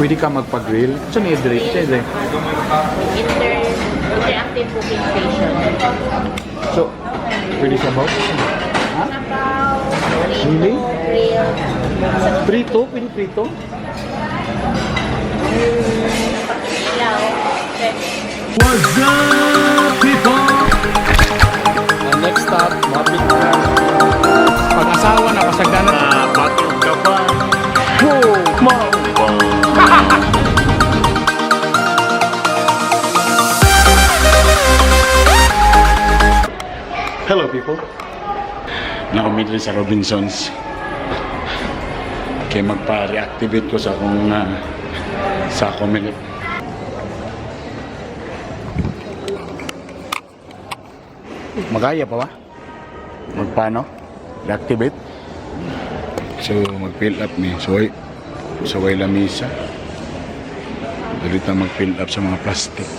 Pwede ka magpa-grill. Saan ni Edric? Saan ni Interactive cooking station. So, pwede sa ba? Ha? Sabaw, prito, Really? Grill. Prito? Pwede prito? Ilaw. Pwede. What's up, people? Ang next stop, mapit na. Pag-asawa na, pasagdanan. Batog ka ba? Whoa! Mao Hello, people. Nakumit rin sa Robinsons. Kaya magpa-reactivate ko sa akong sa akong minute. Magaya pa ba? Magpaano? Reactivate? So, mag-fill up ni. So, ay, sa way lamisa. Dali ta mag-fill up sa mga plastic.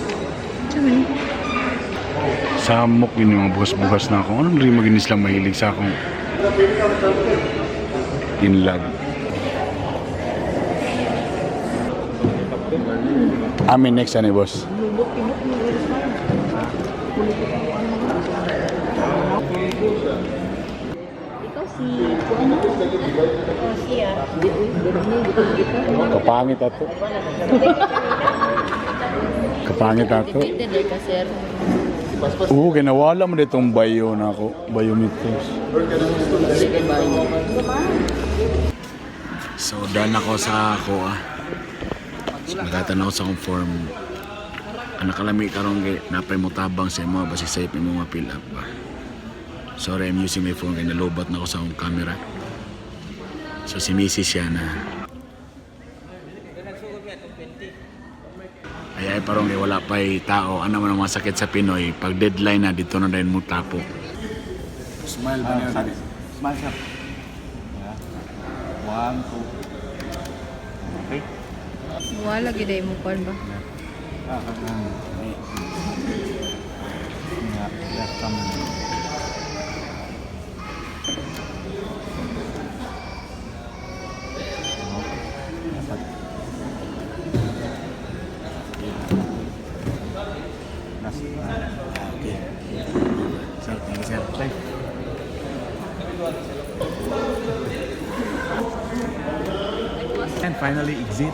Samok yun yung mga bukas-bukas na ako. Anong rin maging sila mahilig sa akong in love? Amin next ano, boss? Ikaw si ano? Oh, siya. Kapangit ato. Kapangit ato. Depende ka, sir. Oo, kinawala mo ditong bio na ako. Biometrics. So, done ako sa ako ah. So, nagatanaw sa akong form. Ang nakalami karon kay napay mo tabang sa imo basi safe imo mga fill up ba. Sorry, I'm using my phone kay nalobat na ako sa akong camera. So si Mrs. siya na ay ay parang kay wala pa'y tao. Ano man ang mga sakit sa Pinoy, pag deadline na, dito na dahil mo tapo. Smile ba niyo? Smile siya. Yeah. One, two. Okay. Wala gid ay mo kuan ba? Ah, ah, ah. Yeah, left thumb. Dapat. Last. Okay. Sir, thank you, sir. Thank And finally, exit.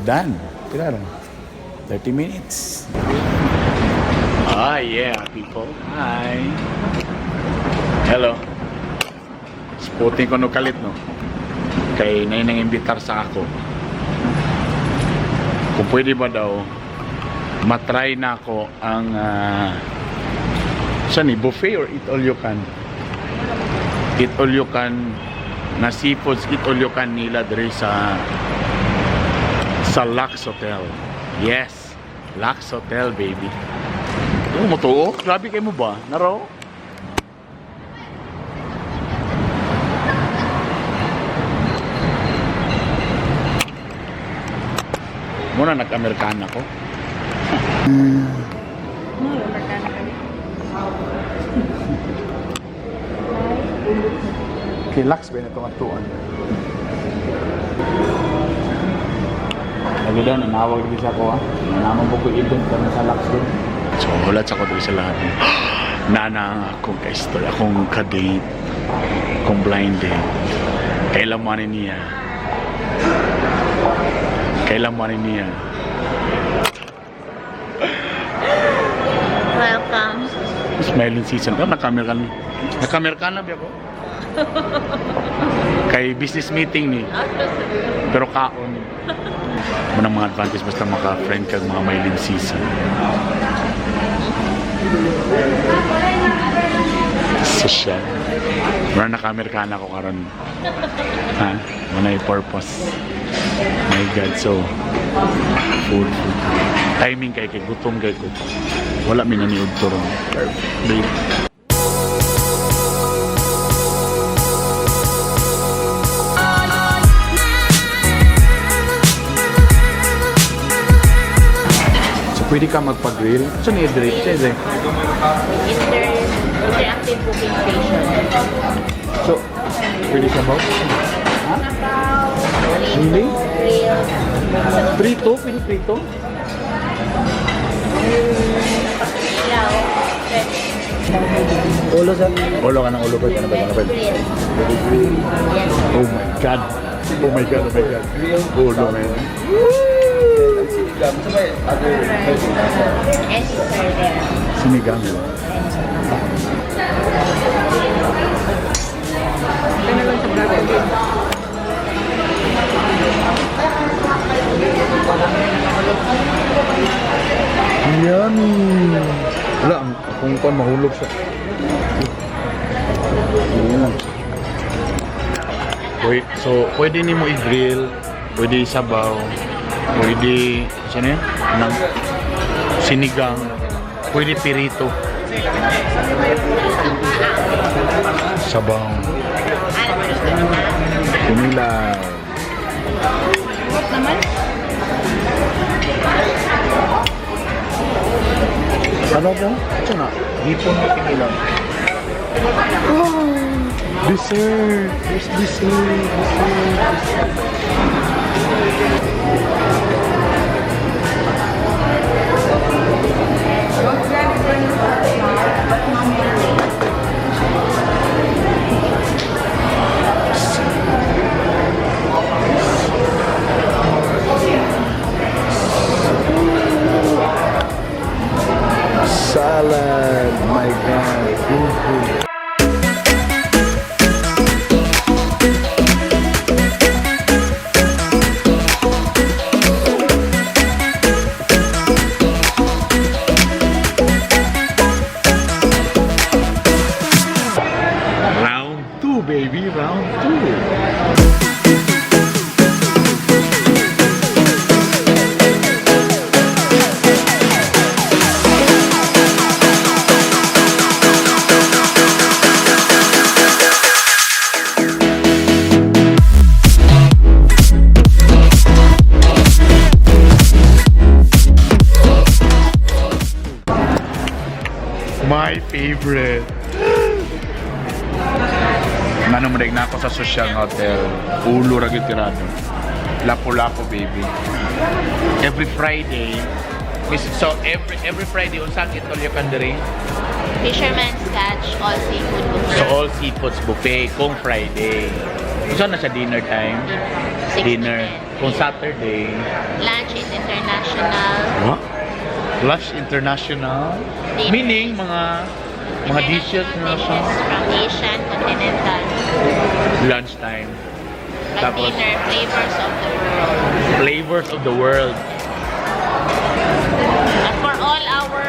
Done. Pila lang? 30 minutes. Ah, yeah, people. Hi. Hello. Spotting ko no kalit, no? Kay nay nang imbitar sa ako. Kung pwede ba daw, matry na ako ang saan ni buffet or eat all you can? Eat all you can na seafoods eat all you can nila diri sa Lux Hotel. Yes, Lux Hotel, baby. Oh, mo tuo? Grabe kay mo ba? Naro? Muna nag-Amerikana ko. Kay Lux ba na itong atuan? Lagi daw, nanawag din sa ako ah. Nanamang po ko event kami sa Lux doon. So, hulat sa ko doon sa lahat. Nana ang akong ka-story, akong ka-date, akong blind date. Kailan mo ani niya? Kailan mo ani niya? Welcome. Smiling season ka, nakamer ka na. Nakamer ka na, biya ko. Kay business meeting ni. Pero kaon. Manang mga advantage basta maka-friend kag mga mailin season. Social. Mura naka-Amerikana ko karon. Ha? Muna yung purpose. My God, so food, food. Timing kay kay gutom kay ko. Wala mi naniud to ron. Perfect. So pwede ka magpa-grill. Saan ni Edric? Saan ni Interactive cooking station. So, pwede sa ba? Sabaw, prito, Really? Really? Grill. Prito? Piniprito? Ilaw. Pwede. Ulo sa Ulo ka ng ulo ko. Ano ba? Ano ba? Grill. Yes. Oh my God. Oh my God, oh my God. Ulo, man. Sinigang. Sa may other Yes, sir, there. Sinigang, di ba? Ano lang sa vlog. Yummy! Wala, ang akong kwan mahulog siya. Wait, so pwede nimo i-grill, pwede isabaw, pwede, sino yun? Nang sinigang, pwede pirito. Sabaw. Kinilaw. What naman? Ano po? Ito na. Hipon na kinilaw. Oh, dessert! There's dessert! Dessert! Salad! My God! Good, good. Round 2, baby! Round 2! My favorite. Ngano mo na ako sa social hotel. Ulo ra gyud tirado. Lapo-lapo baby. Every Friday, so every Friday unsa kitol yung kandiri? Fisherman's Catch, all seafood buffet. So all seafoods buffet kung Friday. Unsa na siya dinner time? 6 to Dinner. 10. Kung Saturday. Lunch is international. What? Lunch international. Dinner. Meaning mga dishes na siya. Dishes from Asian continental. Lunchtime. Pag Tapos dinner, flavors of the world. flavors of the world. And for all our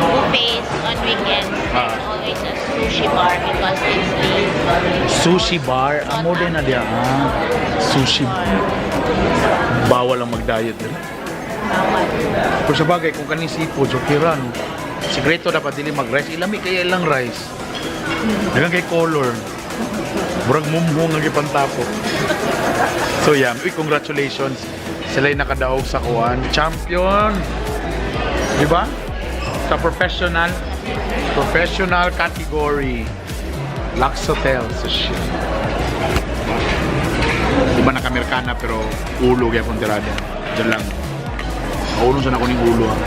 buffets on weekends, there's always a sushi bar because it's the Sushi bar. Amo din na diya. Ah, sushi. Bawal ang mag-diet din. Bawal. Kung sa bagay, kung kaning seafood, okay ra, no? Sikreto dapat dili mag-rice. Ilami kaya ilang rice. Daghang kay color. Murag mumhong ang gipantapo. So yeah, uy, congratulations. Sila'y nakadaog sa kuan. Champion! Di ba? Sa professional category. Lux Hotel sa shit. Di ba naka-Amerikana pero ulo kaya kung tirada. Diyan lang. Kaulong sana ko ning ulo ha.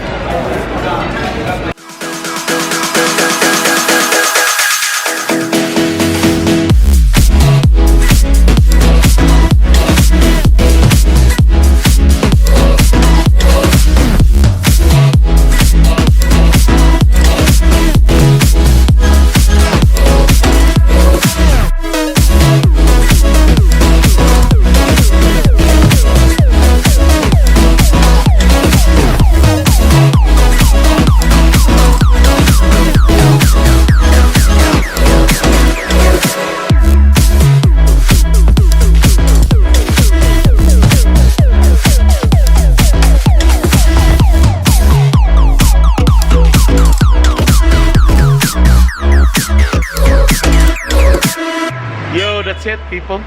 Yo, that's it, people.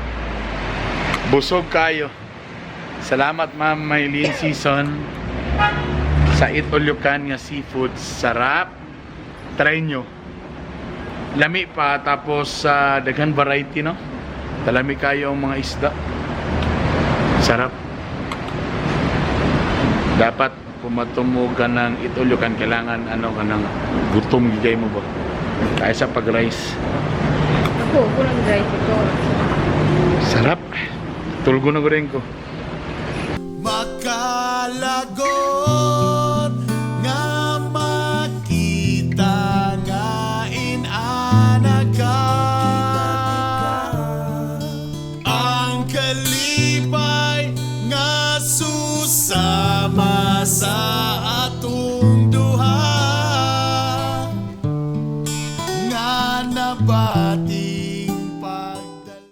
Busog kayo. Salamat, Ma'am Maylene Season. Sa Itolyokan nga seafood. Sarap. Try nyo. Lami pa, tapos sa daghan variety, no? Talami kayo ang mga isda. Sarap. Dapat kung matumo ka ng itulyokan, kailangan ano ka ng gutom gigay mo ba? Kaya sa pag-rice. Ako, kulang dry ito. Sarap. Tulgo na ko rin ko. Makalagot nga makita nga inana ka, ang kalipay nga susama sa ato.